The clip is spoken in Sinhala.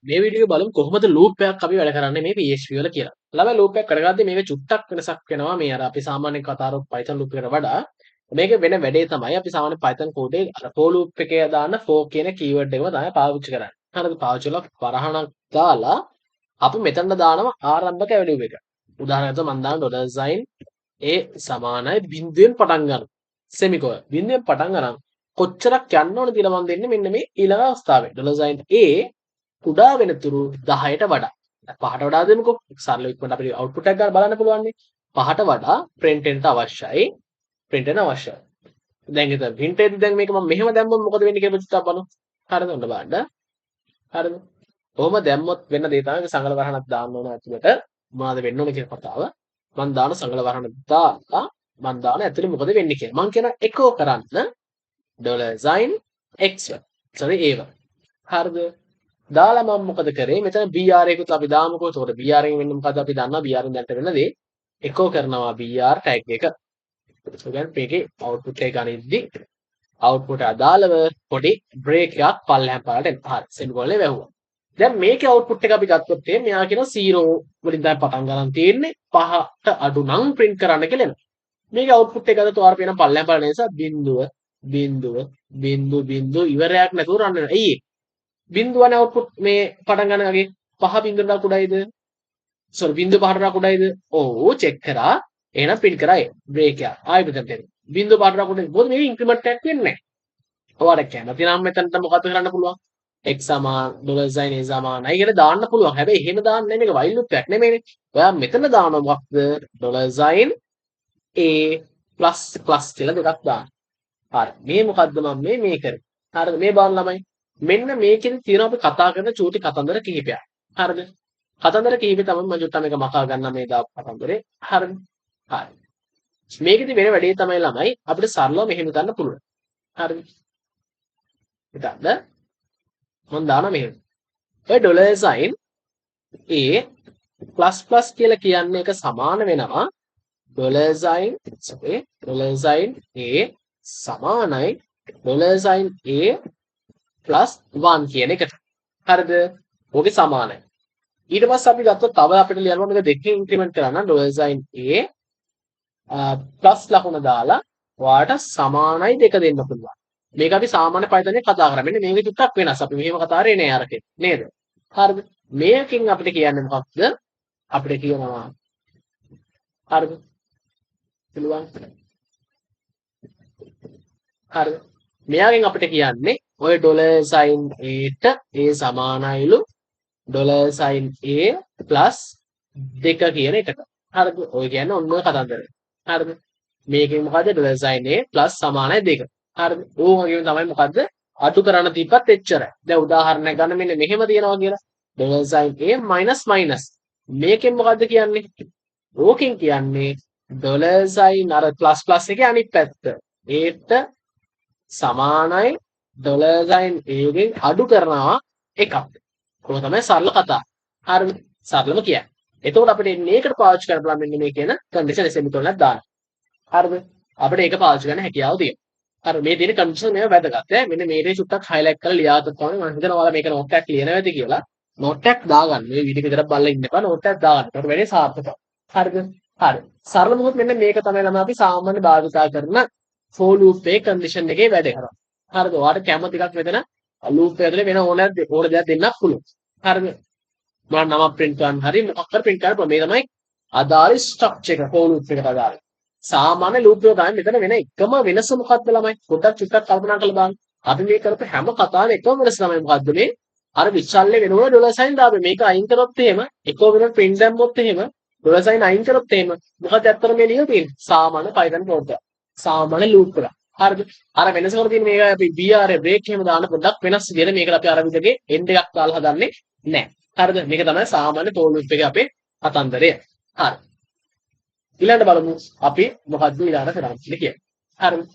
මේ වීඩියෝ එක බලමු කොහොමද ලූප් එකක් අපි වැඩ කරන්නේ මේ PHP වල කියලා. ළමයි, ලූප් එකක් වැඩ කරද්දී මේක චුට්ටක් වෙනසක් වෙනවා මේ අර අපි සාමාන්‍යයෙන් කතා කරපු Python loop එකට වඩා. මේක වෙන වැඩේ තමයි අපි සාමාන්‍ය Python code එකේ අර for loop එකේ දාන for කියන කීවර්ඩ් එකම තමයි පාවිච්චි කරන්නේ. හරිද? පාවිච්චි කරලා වරහණක් දාලා අපි මෙතනට දානවා ආරම්භක වැලියු එක. උදාහරණයක් මම දාන ඩොලර් සයින් a සමානයි බිංදුවෙන් පටන් ගන්න. සෙමිකෝලන්. බිංදුවෙන් පටන් ගන්න කොච්චරක් යන්න ඕන කියලා මම දෙන්නේ මෙන්න මේ ඊළඟ අවස්ථාවේ. ඩොලර් සයින් a කුඩා වෙනතුරු 10ට වඩා. 5ට වඩා දෙමුකෝ. සරල ඉක්මනට අපිට අවුට්පුට් එකක් ගන්න බලන්න පුළුවන් නේ. 5ට වඩා ප්‍රින්ට් වෙන්න අවශ්‍යයි. ප්‍රින්ට් වෙන්න අවශ්‍යයි. දැන් ඉතින් ප්‍රින්ට් එකේදී දැන් මේක මම මෙහෙම දැම්මොත් මොකද වෙන්නේ කියලා චුට්ටක් බලමු. හරිද? ඔන්න බලන්න. හරිද? ඔහොම දැම්මොත් වෙන දේ තමයි සඟල වරහණක් දාන්න ඕන ඇතුළට. මොනවද වෙන්න ඕන කියන කතාව. මං දාන සඟල වරහණ දාලා මං දාන ඇතුලේ මොකද වෙන්නේ කියලා. මං කියන එකෝ කරන්න dollar sign x, sorry, a. හරිද? දාලා මම මොකද කරේ? මෙතන br එකකුත් අපි දාමුකෝ. එතකොට br එකෙන් වෙන්නේ මොකද්ද අපි දන්නවා. Br එකෙන් දැන්ට වෙන දේ එකෝ කරනවා br tag එක. ඒ කියන්නේ මේකේ අවුට්පුට් එක ගනිද්දි අවුට්පුට් අදාළව පොඩි බ්‍රේක් එකක් පල්ලෙහාන් පාරට එනවා. හරි. සෙමිකෝලන් වැහුවා. දැන් මේකේ අවුට්පුට් එක අපි ගත්තොත් එහෙනම් මෙයා කියනවා 0 වලින් තමයි පටන් ගන්න තියෙන්නේ. 5ට අඩු නම් ප්‍රින්ට් කරන්න කියලා එනවා. මේකේ අවුට්පුට් එක ගත්තොත් ඔයාලා පේන පල්ලෙහාන් පාරට නිසා බිංදුව බිංදුව බිංදුව බිංදුව ඉවරයක් නැතුව රන් වෙනවා. ඇයි ඒ? බිංදුවනේ අවුට්පුට් මේ පටන් ගන්න වගේ. පහ බිංදුවට කුඩායිද? සෝරි, බිංදුව පහට කුඩායිද? ඔව්, චෙක් කරා. එහෙනම් ප්‍රින්ට් කරා ඒ බ්‍රේක් එක. ආයෙ මෙතනට එනවා. බිංදුව පහට කුඩායි. මොකද මේක ඉන්ක්‍රිමන්ට් එකක් වෙන්නේ නැහැ. ඔයාලට කැමති නම් මෙතනට මොකද්ද කරන්න පුළුවන්? X සමාන ඩොලර් සයින් a සමානයි කියලා දාන්න පුළුවන්. හැබැයි එහෙම දාන්නේ නැහැ, මේක while loop එකක් නෙමෙයිනේ. ඔයා මෙතන දානවා මොකක්ද? Dollar sign a plus plus කියලා දෙකක් දාන්න. හරි. මේ මොකද්ද මම මේ මේ කරේ? හරිද? මේ බලන්න ළමයි. මෙන්න මේකෙදි තියෙනවා අපි කතා කරන චූටි කතන්දර කිහිපයක්. හරිද? කතන්දර කිහිපය තමයි මම චුට්ටක් මේක මකා ගන්න මේ දාපු කතන්දරේ. හරිද? හරි. මේකෙදි වෙන වැඩේ තමයි ළමයි, අපිට සරලව මෙහෙම ගන්න පුළුවන්. හරිද? හිතන්න මම දානවා මෙහෙම. ඔය dollar sign a plus plus කියලා කියන්නේ එක සමාන වෙනවා dollar sign, sorry, dollar sign a සමානයි ඩොලර් සයින් a plus 1 කියන එකට. හරිද? ඕකේ සමානයි. ඊට පස්සේ අපි ගත්තොත් තව අපිට ලියන්න මේක දෙකකින් ඉන්ක්‍රිමන්ට් කරන්න ඩොලර් සයින් a plus ලකුණ දාලා ඔයාට සමානයි දෙක දෙන්න පුළුවන්. මේක අපි සාමාන්‍ය Python එකේ කතා කරා. මෙන්න මේක චුට්ටක් වෙනස්. අපි මෙහෙම කතා කරේ නෑ අරකේ. නේද? හරිද? මේකෙන් අපිට කියන්නේ මොකක්ද? අපිට කියනවා, හරිද? පුළුවන්. හරිද? මෙයාගෙන් අපිට කියන්නේ ඔය ඩොලර් සයින් a ට a සමානයිලු ඩොලර් සයින් a plus දෙක කියන එකට. හරිද? ඔය කියන්නේ ඔන්න ඔය කතන්දරය. හරිද? මේකෙන් මොකද්ද? ඩොලර් සයින් a plus සමානයි දෙක. හරිද? ඕක වගේම තමයි මොකද්ද? අඩු කරන්න තිබ්බත් එච්චරයි. දැන් උදාහරණයක් ගන්න මෙන්න මෙහෙම තියනවා කියලා. Dollar sign a minus minus. මේකෙන් මොකද්ද කියන්නේ? ඕකෙන් කියන්නේ ඩොලර් සයින් අර ප්ලස් ප්ලස් එකේ අනිත් පැත්ත. ඒට සමානයි ඩොලර් සයින් a ගෙන් අඩු කරනවා එකක්. කොහොම තමයි සරල කතාව. හරිද? සරලම කියන්නේ. එතකොට අපිට එන්නේ ඒකට පාවිච්චි කරන්න පුළුවන් මෙන්න මේ කියන කන්ඩිෂන් සෙමිකෝලන් එකක් දාන්න. හරිද? අපිට ඒක පාවිච්චි කරන්න හැකියාව තියෙනවා. හරි, මේ තියෙන කන්ඩිෂන් මේවා වැදගත් ඈ. මෙන්න මේ ටික චුට්ටක් හයිලයිට් කරලා ලියාගත්තොත් තමයි මම හිතනවා ඔයාලා මේක නෝට් එකක් ලියනවා ඇති කියලා. නෝට් එකක් දාගන්න. මේ වීඩියෝ එක විතරක් බලලා ඉන්න එපා. නෝට් එකක් දාගන්න. ඒකට වැඩේ සාර්ථකයි. හරිද? හරි. සරල මොහොත මෙන්න මේක තමයි ළමයි අපි සාමාන්‍ය භාවිතා කරන for loop එකේ කන්ඩිෂන් එකේ වැඩ කරන්නේ. හරිද? ඔයාලට කැමති එකක් මෙතන ලූප් එක ඇතුලේ වෙන ඕන ඕන දෙයක් දෙන්නත් පුළුවන්. හරිද? මොනවා නමක් ප්‍රින්ට් කරන්න හරි මොකක් හරි ප්‍රින්ට් කරන්න පුළුවන්. මේ තමයි අදාළ ස්ට්‍රක්චර් එක for loop එකට අදාළ. සාමාන්‍ය ලූප් එක තමයි. මෙතන වෙන එකම වෙනස මොකක්ද ළමයි? පොඩ්ඩක් චුට්ටක් කල්පනා කරලා බලන්න. අපි මේ කරපු හැම කතාවෙම එකම වෙනස තමයි මොකද්ද මේ? අර විශාලේ වෙනකොට ඩොලර් සයින් දාපේ. මේක අයින් කරොත් එහෙම, එකෝ වෙනකොට ප්‍රින්ට් දැම්මොත් එහෙම, ඩොලර් සයින් අයින් කරොත් එහෙම මොකද ඇත්තට මේ ලියලා තියෙන්නේ? සාමාන්‍ය Python code එක. සාමාන්‍ය ලූප් එක. හරිද? අර වෙනස කරලා තියෙන්නේ මේක අපි BR break එහෙම දාන්න පොඩ්ඩක් වෙනස් විදියට මේකට අපි අර විදිහේ end එකක් දාලා හදන්නේ නැහැ. හරිද? මේක තමයි සාමාන්‍ය for loop එකේ අපේ කතන්දරය. හරි. ඊළඟට බලමු අපි මොකද්ද ඊළඟට කරන්නේ කියලා. හරිද?